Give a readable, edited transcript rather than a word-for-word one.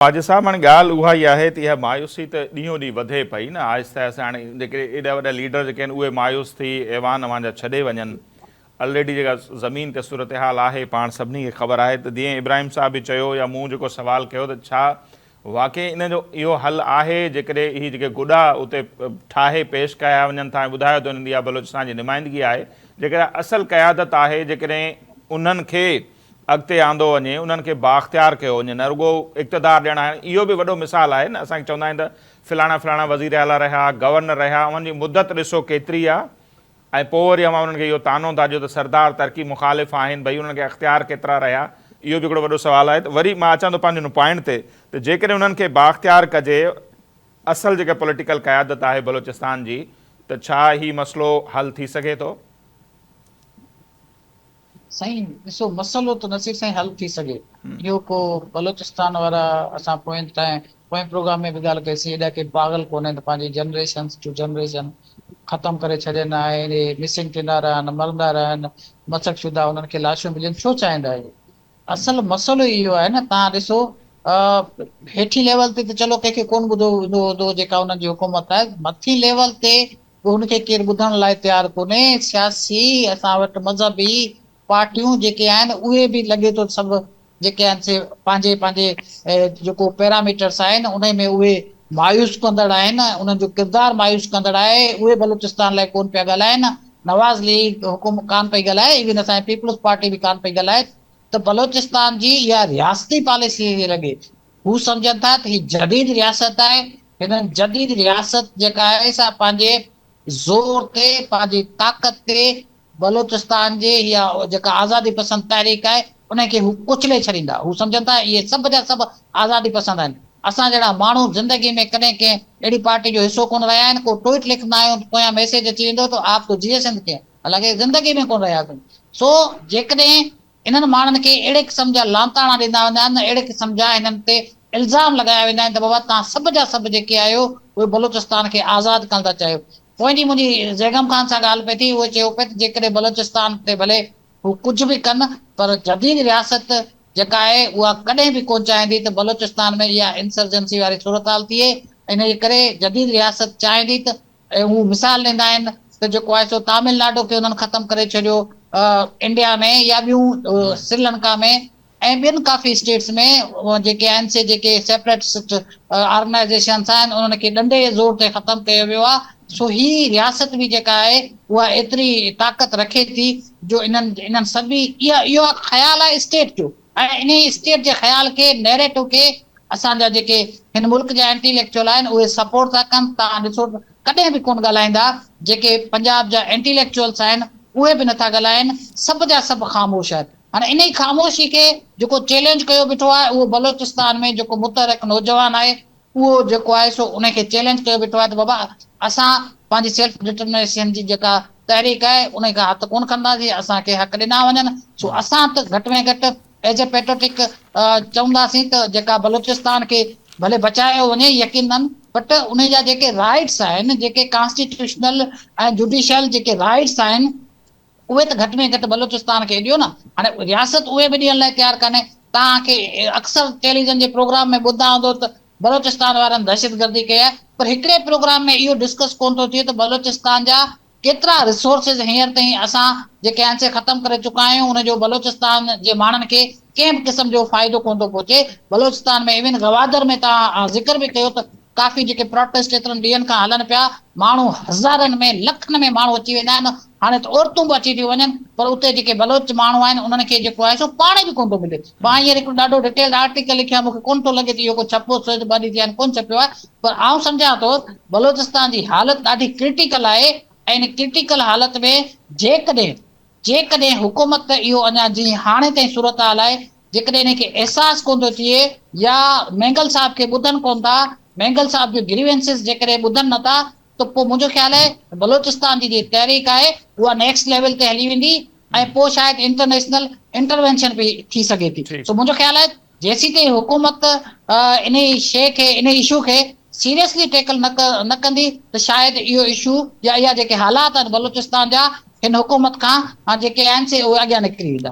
خواجه صاحب هاڻي ڳالهه اها ئي آهي ته اها مايوسي ته ڏينهون ڏينهن وڌي پئي نه آهستي آهستي هاڻي جيڪي ايڏا وڏا ليڊر جيڪي آهن اهي مايوس ٿي ايوان اوهان جا ڇڏي وڃن الريڊي جيڪا زمين تي صورتحال آهي پاڻ سڀني کي خبر آهي ته جيئن ابراهيم صاحب به چيو يا مون جيڪو سوال ڪيو ته ڇا واقعي ان جو اهو حل آهي جيڪڏهن هي جيڪي گڏا اتي ٺاهي پيش ڪيا وڃن ٿا ۽ ٻڌايو ته انهن جي اها بلوچستان جي نمائندگي آهي جيڪڏهن اصل قيادت آهي جيڪڏهن انهن کي اڳتي آندو وڃي، انهن کي بااختيار ڪيو وڃي، نه رڳو اقتدار ڏيڻ آهي، اهو به وڏو مثال آهي نه، اسان کي چوندا آهن ته فلاڻا فلاڻا وزير اعليٰ رهيا، گورنر رهيا، انهن جي مدت ڏسو ڪيتري آهي ۽ پوء وري اوهان انهن کي اهو طعنو ٿا ڏيو ته سردار ترقي مخالف آهن، ڀئي انهن کي اختيار ڪيترا رهيا، اهو به هڪڙو وڏو سوال آهي ته وري مان اچان ٿو پنهنجي ان پوائنٽ تي ته جيڪڏهن انهن کي بااختيار ڪجي، اصل جيڪا پوليٽيڪل قيادت آهي بلوچستان جي ته ڇا هي مسئلو حل ٿي سگهي ٿو؟ سائين ڏسو مسئلو ته نصير سائين حل ٿي سگهي اهو ڪو بلوچستان وارا اسان پوئين تائين پوئين پروگرام ۾ به ڳالهه ڪئي سين ايڏا ڪي پاڳل ڪونهن ته پنهنجي جنريشنس ٽو جنريشن ختم ڪري ڇڏين ۽ اهي مسنگ ٿيندا رهن مرندا رهن مسخ شده انهن کي لاشون ملن ڇو چاهيندا اهي اصل مسئلو ئي اهو آهي نه تان ڏسو هيٺين ليول تي ته چلو ڪنهن کي ڪون ٻڌو ويندو هوندو جيڪا انهن جي حڪومت آهي مٿين ليول تي به هن کي ڪير ٻڌڻ لاء تيار ڪونهي، سياسي اسان وٽ مذهبي پارٽيون جيڪي آهن اهي به لڳي ٿو سڀ جيڪي آهن سي پنهنجي پنهنجي جيڪو پيراميٽرس آهن انهي ۾ اهي مايوس ڪندڙ آهن انهن جو ڪردار مايوس ڪندڙ آهي اهي بلوچستان لاء ڪون پيا ڳالهائن نواز ليگ حڪم ڪان پئي ڳالهائي ايون اسان جي پيپلز پارٽي به ڪان پئي ڳالهائي ته بلوچستان جي اها رياستي پاليسي ٿي لڳي هو سمجهن ٿا ته هي جديد رياست آهي، هنن جديد رياست جيڪا آهي سا پنهنجي زور تي، پنهنجي طاقت تي بلوچستان جي اها جيڪا آزادي پسند تحريڪ آهي ان کي هو ڪچلي ڇڏيندا. هو سمجهن ٿا اهي سڀ جا سڀ آزادي پسند آهن. اسان جهڙا ماڻهو زندگي ۾ ڪڏهن ڪنهن اهڙي پارٽي جو حصو ڪونه رهيا آهن. ڪو ٽوئيٽ لکندا آهيون ته پويان ميسيج اچي ويندو ته آپ تو جيئي سنڌ ڪي. حالانڪه زندگي ۾ ڪونه رهياسون. سو جيڪڏهن انهن ماڻهن کي اهڙي قسم جا لعنتاڻا ڏنا ويندا آهن، اهڙي قسم جا هنن تي الزام لڳايا ويندا آهن ته بابا توهان سڀ جا سڀ جيڪي آهيو اهي بلوچستان کي آزاد ڪرڻ ٿا چاهيو. پوئين ڏينهن منهنجي زيغم خان سان ڳالهه پئي ٿي، اهو چيو پئي ته جيڪڏهن بلوچستان تي ڀلي هو ڪجهه به ڪن پر جديد رياست جيڪا آهي اها ڪڏهن به ڪونه چاهيندي ته بلوچستان ۾ اها انسرجنسي واري صورتحال ٿئي، انهيء ڪري جديد رياست چاهيندي ته ۽ هو مثال ڏيندا آهن ته جيڪو آهي سو تامل ناڊو کي انهن ختم ڪري ڇڏيو انڊيا ۾ يا ٻيون سريلنڪا ۾ ۽ ٻين ڪافي اسٽيٽس ۾ جيڪي آهن سي جيڪي سيپريٽسٽ آرگنائيزيشنس آهن انهن کي ڏنڊي جي زور تي ختم ڪيو ويو آهي سو هي رياست به جيڪا آهي اها ايتري طاقت رکي ٿي جو انهن انهن سڀني اها اهو خيال آهي اسٽيٽ جو ۽ انهي اسٽيٽ جي خيال کي نيريٽو کي اسان جا جيڪي هن ملڪ جا انٽيليڪچوئل آهن اهي سپورٽ ٿا ڪن توهان ڏسو ته ڪڏهن به ڪونه ڳالهائيندا جيڪي پنجاب جا انٽيليڪچوئلس آهن اهي به نٿا ڳالهائن سڀ جا سڀ خاموش آهن هاڻي انهي خاموشي کي جيڪو چئلينج ڪيو بيٺو آهي اهو بلوچستان ۾ جيڪو متحرڪ نوجوان آهي اهو جيڪو آهي سو انهي کي چئلينج ڪيو بيٺو آهي ته بابا اسان پنهنجي سيلف ڊٽرمنيشن جي جيڪا تحريڪ آهي انهي کان هٿ ڪونه کڻنداسين اسان کي حق ڏنا وڃن سو اسان ته گهٽ ۾ گهٽ ايز اي پيٽريوٽڪ چونداسين ته جيڪا بلوچستان کي ڀلي بچايو وڃي يقينن بٽ انهي جا جيڪي رائيٽس آهن جيڪي ڪانسٽيٽيوشنل ۽ جوڊيشل جيڪي رائيٽس آهن اهي ته گهٽ ۾ گهٽ بلوچستان کي ڏيو نه هاڻي رياست اهي به ڏيڻ لاء تيار ڪانهي توهان کي اڪثر ٽيليويزن جي پروگرام ۾ ٻڌندا هوندو ته بلوچستان وارن دهشتگردي ڪئي آهي پر هڪڙي پروگرام ۾ اهو ڊسڪس ڪونه ٿو ٿئي ته بلوچستان جا ڪيترا ريسورسز هينئر تائين اسان جيڪي آهن سي ختم ڪري چڪا آهيون ان جو بلوچستان جي ماڻهن کي ڪنهن به قسم جو فائدو ڪونه ٿو پهچي بلوچستان ۾ ايون گوادر ۾ توهان ذڪر به ڪيو ته ڪافي جيڪي پروٽيسٽ ايترن ڏينهن کان هلن پيا ماڻهو هزارن ۾ لکن ۾ ماڻهو اچي ويندا آهن هاڻي ته عورتون به اچي ٿيون وڃن پر اتي جيڪي بلوچ ماڻهو آهن انهن کي جيڪو آهي سو پاڻي به ڪونه ٿو ملي مان هينئر هڪڙو ڏاڍو ڊيٽيلڊ آرٽيڪل لکيو آهي مون کي ڪونه ٿو لڳي ته اهو ڪو ڇپو سو ٻه ڏينهن ٿيا آهن ڪونه ڇپيو آهي پر آئون سمجهان ٿو بلوچستان جي حالت ڏاڍي ڪرٽيڪل آهي ۽ ان ڪرٽيڪل حالت ۾ جيڪڏهن جيڪڏهن حڪومت اهو اڃا جيئن هاڻي تائين صورتحال آهي جيڪڏهن ان کي احساس ڪونه ٿو ٿئي يا مينگل صاحب کي ٻڌن ڪونه ٿا مينگل صاحب جون گريوينسز جيڪڏهن ٻڌن نه ٿا ته پوء منهنجو خيال آهي بلوچستان جي جيڪي تحريڪ آهي اها نيڪسٽ ليول تي هلي ويندي ۽ پوء شايد انٽرنيشنل انٽروينشن به ٿي سگهي ٿي سو منهنجو خيال آهي جيسيتائين حڪومت انهي شيء کي انهي اشو کي سيريسلي ٽيڪل نه ڪندي ته شايد اهو اشو يا اها جيڪي حالات آهن بلوچستان جا هن حڪومت کان جيڪي آهن سي اهي اڳيان نڪري ويندا.